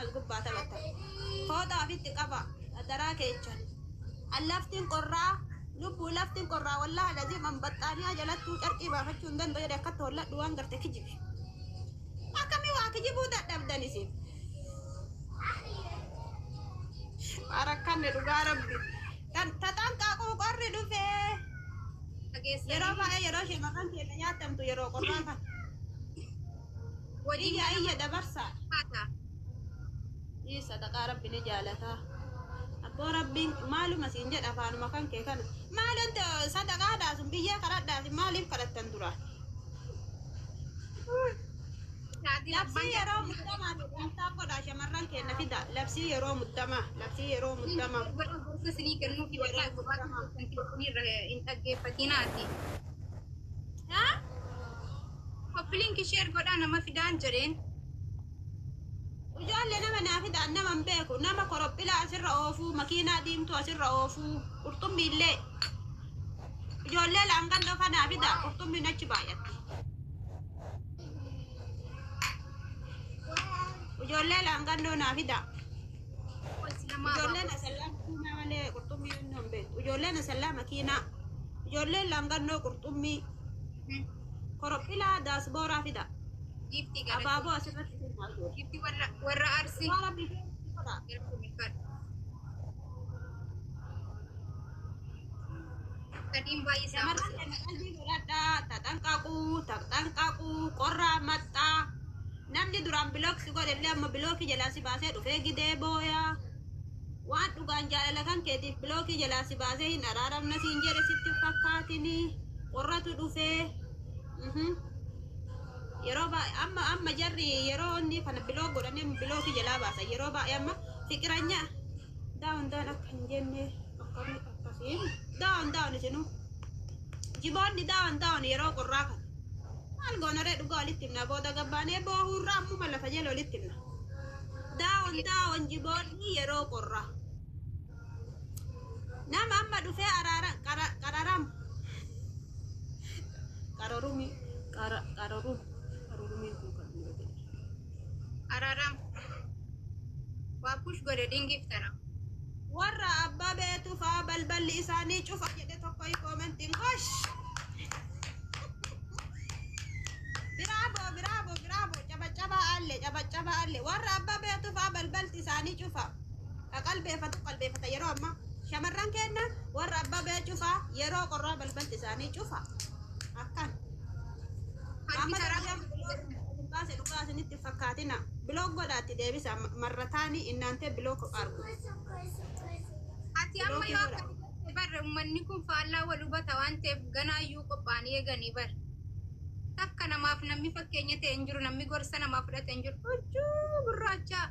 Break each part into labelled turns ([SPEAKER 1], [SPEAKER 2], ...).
[SPEAKER 1] As gubbaa taphattan. Fooxaa ofitti qaba. Adaraa keechan. An laftiin qorraa lubbuu laftiin qorraa wallahi alaziim an baxxaaniyaa jalattuu carqii baafachuu hin danda'u jedhe akkatti holladhu waan garte kijibi. Akkamii waa kijibuu dadhabdan isin. Waa rakkanne dhugaa rabbi. Taxanqaquu qorri dhufee. Yeroo
[SPEAKER 2] Dhageessanii
[SPEAKER 1] baay'ee yeroo shamarran keenya nyaatamtu yeroo qorraa kana.
[SPEAKER 2] Wajjin
[SPEAKER 1] Iyya
[SPEAKER 2] ganama
[SPEAKER 1] iyya dabarsaa.
[SPEAKER 2] faata.
[SPEAKER 1] Ii sadaqaa rabbi ni jaalataa. Abboo rabbiin maaluma siin jedha afaanuma kan kee kana. Maalon sadaqaadhaa sun biyyee kadhadhaati maaliif kadhattan duraan?
[SPEAKER 2] Sa'aatiin abbaan
[SPEAKER 1] Labsii yeroo muddamaa fi godhaa shamarran keenya fida. Labsii yeroo muddamaa. Labsii yeroo muddamaa.
[SPEAKER 2] Godha gorsa isinii kennuufi
[SPEAKER 1] Yeroo
[SPEAKER 2] wallaahi gobaa
[SPEAKER 1] muddamaa.
[SPEAKER 2] keessan keessanii irra hin dhaggeeffatinaati.
[SPEAKER 1] Haa?
[SPEAKER 2] Copy link share godhaa nama fidaan jedheen.
[SPEAKER 1] Ijoollee nama naa fidaan nama hin beeku. Nama korophilaa asirra oofuu, makiinaa diimtuu asirra oofuu, qurxummii illee. Ijoollee laangannoo kanaa fida qurxummiin achi baay'atti. Ijoollee laangannoo naa fida.
[SPEAKER 2] Namaa
[SPEAKER 1] Ijoolleen asallaa makiinaa malee qurxummii inni hin beektu. Ijoolleen asallaa makiinaa. Ijoolleen laangannoo qurxummii. Korophilaa daasbooraa fida.
[SPEAKER 2] Giiftii galatoomii.
[SPEAKER 1] Abaaboo asirratti kenna.
[SPEAKER 2] Giiftii warra Arsii.
[SPEAKER 1] Waan rabbi godha.
[SPEAKER 2] Galatoomii kadhu. Sadiin baay'ee
[SPEAKER 1] Shamarran
[SPEAKER 2] saafisa.
[SPEAKER 1] keenya qalbii godhadhaa, taxanqaquu, taxanqaquu, qorraa maxxaa. Namni duraan block si godhe illee amma blockii jalaa si baasee dhufee gidee booyaa. Waan dhugaan jaalala kan keetiif blockii jalaa si baasee hin araaramna siin jedhe sitti hin fakkaatini. Qorratu dhufee. Yeroo baay'ee amma jarri yeroo inni kana block godhanii blockii jalaa baasan yeroo baay'ee amma fiqiranya down down akka hin jenne akkamii akkasiin down down isinuu. Jiboonni down down yeroo qorraa kana. Maal goonaree dhugaa walitti himna booda gabbaanee boohuurraa ammuma lafa jala walitti himna. Down down jiboonni yeroo qorraa. Nama amma dhufee araara qararam. Qarorumi qararum qarorumiin kun kan inni jedhu.
[SPEAKER 2] Araaram. Waa push godhe dingiftara.
[SPEAKER 1] Warra abbaa beetu faa balballi isaanii cufa jedhe tokko commentiin gosh. Bravo, bravo, bravo, cabacaba alle, cabacaba alle. Warra abbaa beetu faa balbalti isaanii cufa. Ka qalbeeffatu qalbeeffata yeroo ammaa. Shamarran kenna warra abbaa beetu faa yeroo qorraa balbalti isaanii cufa. Akkan.
[SPEAKER 2] Harki
[SPEAKER 1] Amma
[SPEAKER 2] karaa
[SPEAKER 1] baase dhugaa isinitti hin fakkaatina. Block godhaatti deebisa marrataanii innaantee block argu.
[SPEAKER 2] Ati amma
[SPEAKER 1] Blockii
[SPEAKER 2] yoo
[SPEAKER 1] godha.
[SPEAKER 2] akka jette barre uummanni kun faallaa wal hubata waan ta'eef ganaayyuu qophaa'anii eeganii bare. Takka namaaf namni fakkeenya ta'e hin jiru, namni gorsa namaa fudhate hin jiru. Huccuu gurraacha.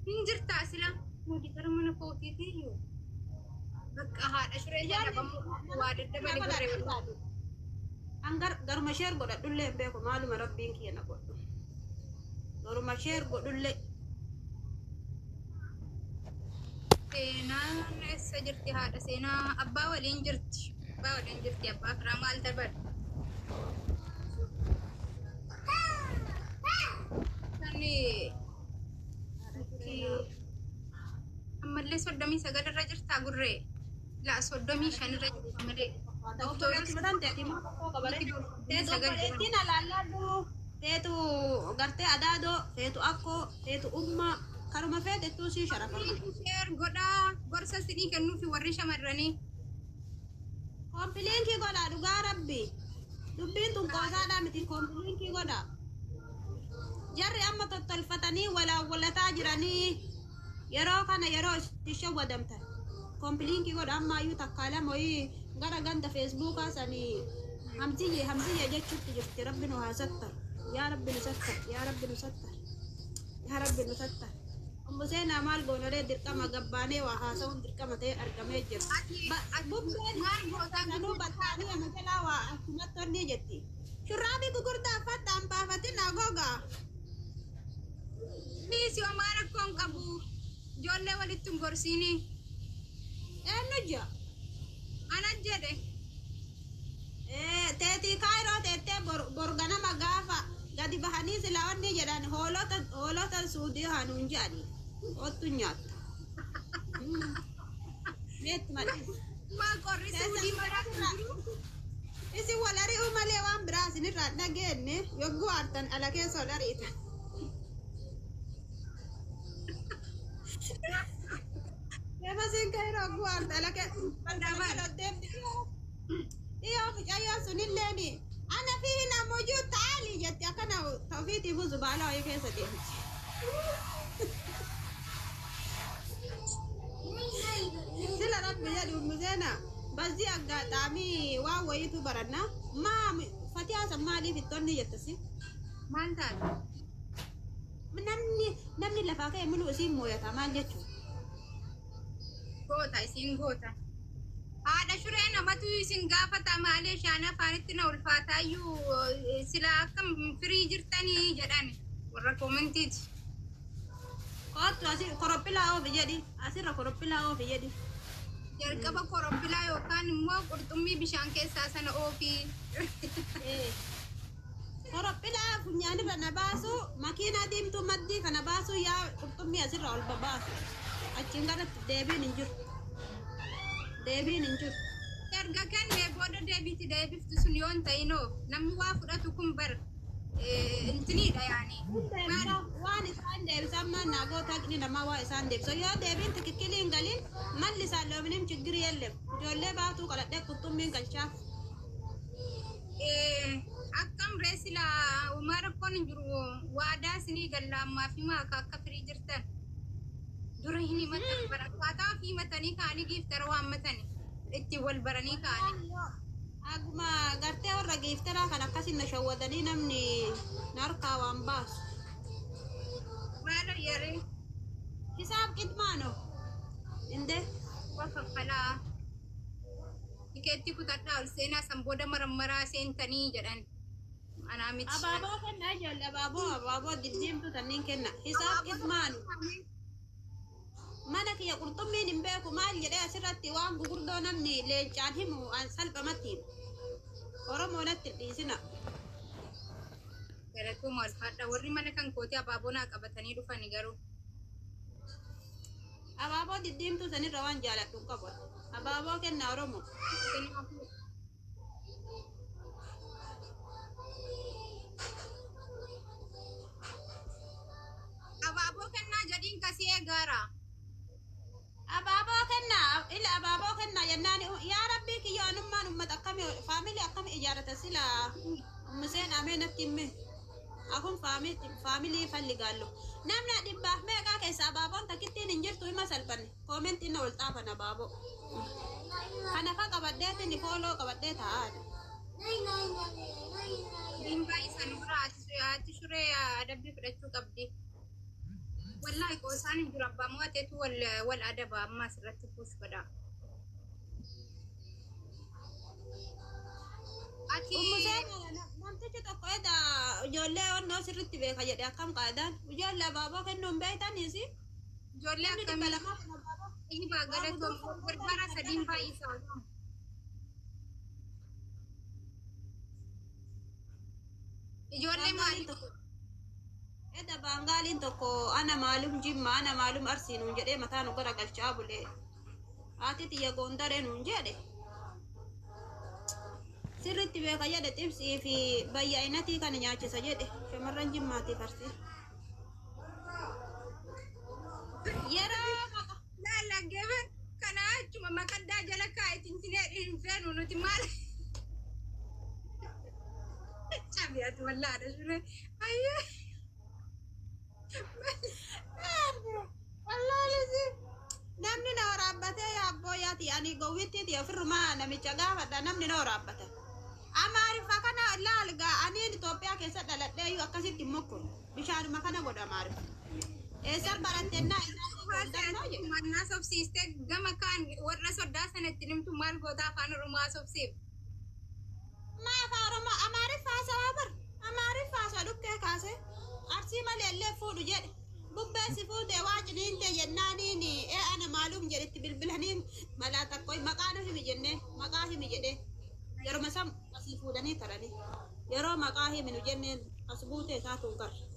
[SPEAKER 2] Hin jirtaa sila. Mooditara mana kootiitiyyuu. Bakka haadha shiree dhabamuu waa daddabali barree wal.
[SPEAKER 1] An garuma share godhadhullee hin beeku maaluma rabbiin kiyya na godhu. Garuma share godhullee.
[SPEAKER 2] Seenaan eessa jirti haadha seenaa? Abbaa waliin jirti. Abbaa waliin jirti. Abbaa firaa maal dabala? Kan ammallee 39 irra jirtaa gurree? Laa 35 irra jirta malee.
[SPEAKER 1] Obboleetti mataan teetii maa tokkoo qabare. Teetu
[SPEAKER 2] 39
[SPEAKER 1] obboleettiin alaalladhu. Teetu gartee adaadoo, teetu akkoo, teetu ummaa. Karuma feetettuu sii sharafama.
[SPEAKER 2] Share godhaa gorsa isinii kennuufi warri shamarranii.
[SPEAKER 1] Copy linkii godhaa dhugaa rabbi. Dubbiin tun qoosaadhaa miti copy linkii godhaa. Jarri amma tottolfatanii walaawwalataa jiranii yeroo kana yeroo itti shawwadamtan. Copy linkii godha ammaayyuu takkaa lama wayii gara ganda Facebookaa sanii hamziyye hamziyye jechuutti jirti rabbi nu haa sattar. Yaa rabbi nu sattar. Yaa rabbi nu sattar. Yaa rabbi nu sattar. Ummu seenaa maal goonaree dirqama gabbaanee waa haasa'uun dirqama ta'ee argamee jira.
[SPEAKER 2] Ati ati
[SPEAKER 1] Bubbeen
[SPEAKER 2] maal gootaa
[SPEAKER 1] sanuu battaanii ama jalaa waa achumatti onni jetti. Shurraabii gugurdaa uffadhaan baafatin gogaa.
[SPEAKER 2] Dhiisi homaa rakkoon qabu. Ijoollee walitti hin gorsiini.
[SPEAKER 1] Eenyu jira?
[SPEAKER 2] Ana jedhe.
[SPEAKER 1] Teetii kaayiroo teettee bor ganama gaafa Gadi bahanii silaa wanni jedhan hoolota hoolota suudii haanuun jedhani. Ottu nyaatta. Meetti malee.
[SPEAKER 2] Maa qorri suudii maraa hin jiru.
[SPEAKER 1] Isin wal ari'uu malee waan biraa isinirraa hin dhageenye yogguu aartan ala keessa wal ariitan. Nama siin ka'e yogguu aartan ala keessa. Dhiyoo mucayyoo sunilleen ana fi namoojuu taali jetti akkana ofiitiifuu zubaala wayii keessa deemti. Sila rabbi jedhu museena በዚህ አጋጣሚ waa wayitu baranna maa fatihaa san maaliif ittonni jettasi
[SPEAKER 2] Maal taate?
[SPEAKER 1] Namni namni lafaa ka'e muluu isiin mooyata maal jechuudha?
[SPEAKER 2] Goota isiin goota. Haadha shuree namatu isin gaafata malee shaan afaanitti na ulfaataayyuu sila akkam firii jirtanii jedhan warra koomentiiti.
[SPEAKER 1] Kottu asii korophilaa oofi jedhi, asirra korophilaa oofi jedhi.
[SPEAKER 2] Jalqaba korophilaa yookaan immoo qurxummii bishaan keessaa sana oofii.
[SPEAKER 1] Korophilaa funyaanirra na baasu, makiinaa diimtuu maddii kana baasu, yaa qurxummii asirra ol babaasu. Achiin kanatti deebiin hin jiru. Deebiin hin jiru.
[SPEAKER 2] Erga kennee booda deebiitti deebiftu sun yoo hin ta'inoo namni waa fudhatu kun bar intiniidha yaani.
[SPEAKER 1] Waan isaan deebisan maal naa goota haqni namaa waa isaan deebisan yoo deebiin tikikkilii hin galin malli isaan loominiin chiggiri yellem ijoollee baatuu qaladhee qurxummiin galchaaf.
[SPEAKER 2] Akkam ree silaa uumaa rakkoon hin jiru waadaa isinii galla ammaa fi maaka akka firii jirtan. Dura hin himatan bara akkaataa ofii himatanii ka'anii giiftara waammatani ittiin wal baranii ka'anii.
[SPEAKER 1] Aguma gartee warra giiftaraa kan akkasin na shawwadanii namni narkaa waan baasu.
[SPEAKER 2] Maalo yeree
[SPEAKER 1] Hisaab qixmaano. Inde
[SPEAKER 2] waa kaffalaa. Tikeetti kutadhaa ol seenaa san booda marammaraa seentanii jedhan. Anaa miti.
[SPEAKER 1] Abaaboo kenna ijoollee abaaboo abaaboo diddiimtuu tanniin kenna. Hisaab qixmaano. Mana kiyya qurxummiin hin beeku maal jedhee asirratti waan gugurdoo namni leencaan himu an salphamatti himu. Oromoo natti hin dhiisina.
[SPEAKER 2] Galatuma ulfaadha. Warri mana kan kootii abaaboo naa qabatanii dhufani garuu.
[SPEAKER 1] Abaaboo diddiimtuu sanirra waan jaaladhu hin qabu. Abaaboo kenna Oromoo.
[SPEAKER 2] Abaaboo kennaa jedhiin kasii eegaara.
[SPEAKER 1] Abaaboo kenna ila abaaboo kenna jennaan yaa rabbii kiyya anummaan uummata akkamii faamilii akkamii ijaarrata sila museen amee natti himme. Akun faamilii falli gaallu. Namni dhibbaaf meeqaa keessa abaaboon takkittiin hin jirtu hima salphanne. Koomentiin na ol xaafan abaaboo. Kana fa qabadheetiin fooloo qabadhee taa'aa.
[SPEAKER 2] Dhiibbaa isaan bira haati shuree adabbii fudhachuu qabdi. Wallaahi qoosaan hin jiru abbaa mo'ateetu wal adaba amma asirratti puush godha. Ati
[SPEAKER 1] Ummuseen namtichi tokko eda ijoollee onnoo sirriitti beeka jedhe akkam qaadaan ijoollee abaaboo kennuun beektaniis
[SPEAKER 2] ijoollee
[SPEAKER 1] namni dhibba
[SPEAKER 2] akkamii
[SPEAKER 1] lamaa kun abaaboo
[SPEAKER 2] dhiibaa galatoon barbara sadiin baay'isaa. Ijoollee
[SPEAKER 1] Baangaaliin
[SPEAKER 2] maali?
[SPEAKER 1] tokko eda baangaaliin tokko ana maalum jimma ana maalum arsii nuun jedhee mataa nu garagalchaa bulee haati tiyya goondaree nuun jedhe sirriitti beeka jedhe xibsii fi bayya'inatii kana nyaachisa jedhe shamarran jimmaatiif arsii yeroo maqa
[SPEAKER 2] Laala gebe kana achuma makaddaa jala kaa'e tintinee hin feenu nuti maal? Cabiyaatu wallaadha shure. Ayyee.
[SPEAKER 1] Wallaalisi namni na waraabbatee yaabboo yaati ani gowwittiiti ofirrumaa namicha gaafadha namni na waraabbata. Amaariffa kana laalgaa aniin Itoophiyaa keessa dhaladhee iyyuu akkasitti hin mokkuru bishaanuma kana godha amaariffa. Eessan barattennaa isaan gondarnoo jedhe.
[SPEAKER 2] Mannaa sobsiistee gama kaan warra soddaa sanatti nimtu maal goota afaan Oromoo haasofsiif.
[SPEAKER 1] Maa afaan Oromoo amaariffa haasawaa bar amaariffa haasawaa dhukkee kaase arsii malee illee fuudhu jedhe. Bubbee si fuute waa ciniinte jennaaniin ee ana maalum jedhetti bilbilaniin malaa takko maqaa nu himi jennee maqaa himi jedhee yeruma san asii fuudhanii taranii yeroo maqaa himi nu jenneen As buutee isaatu hin garre.